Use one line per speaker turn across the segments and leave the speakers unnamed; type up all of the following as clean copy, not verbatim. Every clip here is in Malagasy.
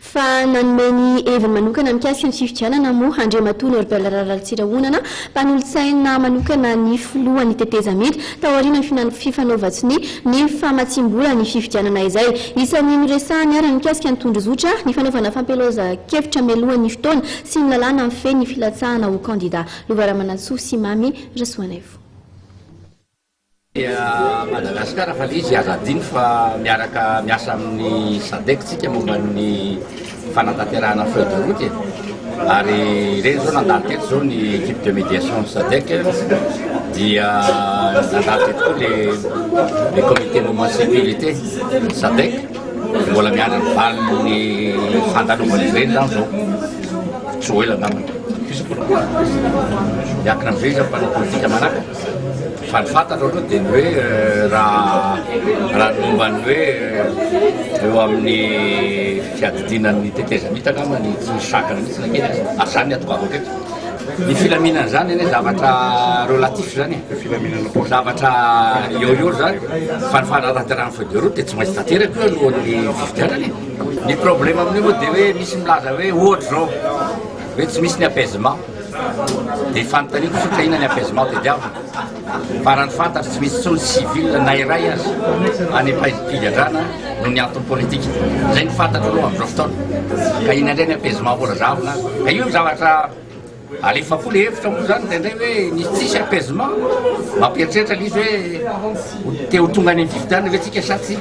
Fa nanome ny heviny manokana mikasika ny fifidianana moa Andriamatoa Norbert Ralalatsirahonana, mpanolotsaina manokana ny filohan'ny tetezamita, taorian'ny fifanaovan-tsonia ny famatsiam-bola ny fifidianana izay. Isan'ny noresahany ary ny mikasika ny tondrozotra, ny fanaovana fampielezan-kevitra mialohan'ny fotoana sy ny lalàna mifehy ny filatsahana ho kandida. Lova Ramanantsoa sy Mamy Rasoanaivo.
Madagascar fa le izy aza adino fa miaraka miasa amin'ny SADC tsika momba ny fanatanterahana feuille de route e. Ary ireny zao nandalo teto zao ny équipe de médiation SADC dia nandalo teto koa le le comité momba ny sécurité SADC mbola miandry ny valin'ny fandalovan'izy ireny zany zao tsy ho ela angambany. Miankina amin'izay izy mpanao politika manaraka. Fa ny fantatro aloha dia ny hoe raha raha ny momba ny hoe eo amin'ny fiadidiana ny tetezamita angamba ny tsy misy sakana mihitsy na kely aza. Ary izany ny atongavako eto. Ny filaminana izany anie zavatra relatif izany e. Zavatra eo eo izany fa ny fanatanterahana feuille de route dia tsy maintsy tanteraka io alohan'ny fifidianana e. Ny problème amin'io moa dia hoe misy milaza hoe ohatra izao hoe tsy misy ny apaisement. Dia fanontaniako tsotra inona ny apaisement tediavina? Fa raha ny fantatro tsy misy intsony civil na iray aza any am-pigadrana noho ny antony politika. Izay no fantatro aloha amin'izao fotoana. Ka inona indray ny apaisement mbola zahavina? Ka io ny zavatra alefa koa le hevitra moa zany indraindray hoe nisy tsisy apaisement mampieritreritra le izy hoe te ho tonga any amin'ny fifidianana ve tsika sa tsia?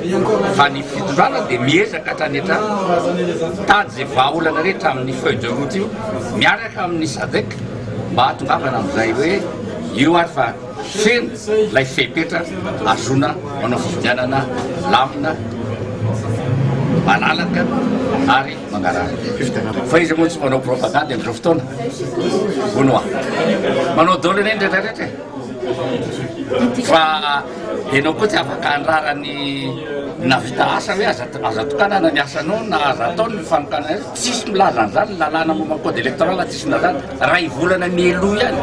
Fa ny fitondrana dia miezaka hatrany hatrany mitady izay vahaolana rehetra amin'ny feuille de route io miaraka amin'ny Sadec mba hahatongavana amin'izay hoe io ary fa feno ilay fepetra ahazoana manao fifidianana milamina, malalaka ary mangarahara. Fa iza moa tsy manao propagande amin'izao fotoana? Hono hoa. Manao daholo anie ny rehetra rehetra e. Fa ianao koa tsy afaka handrara ny nahavita asa hoe aza aza tokanana ny asanao na aza atao ny fanokanana azy. Tsisy milaza an'izany ny lalàna momba ny code électoral tsisy milaza an'izany. Iray volana mialoha ihany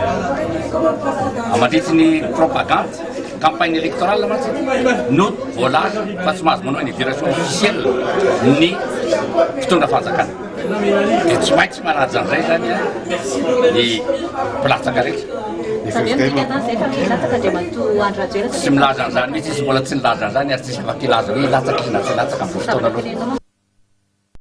mandritry ny propagande, campagne électorale mantsy no voalaza fa tsy mahazo manao inauguration officielle ny mpitondra fanjakana. Dia tsy maintsy manaja an'izay zany ny mpilatsaka rehetra.
Izany hoe midika zany izay fa milatsaka Andriamatoa Andry Rajoelina
Tsy milaza an'izany mihitsy izy, mbola tsy nilaza an'izany ary tsisy afaka hilaza hoe hilatsaka izy na tsy hilatsaka amin'izao fotoana aloha.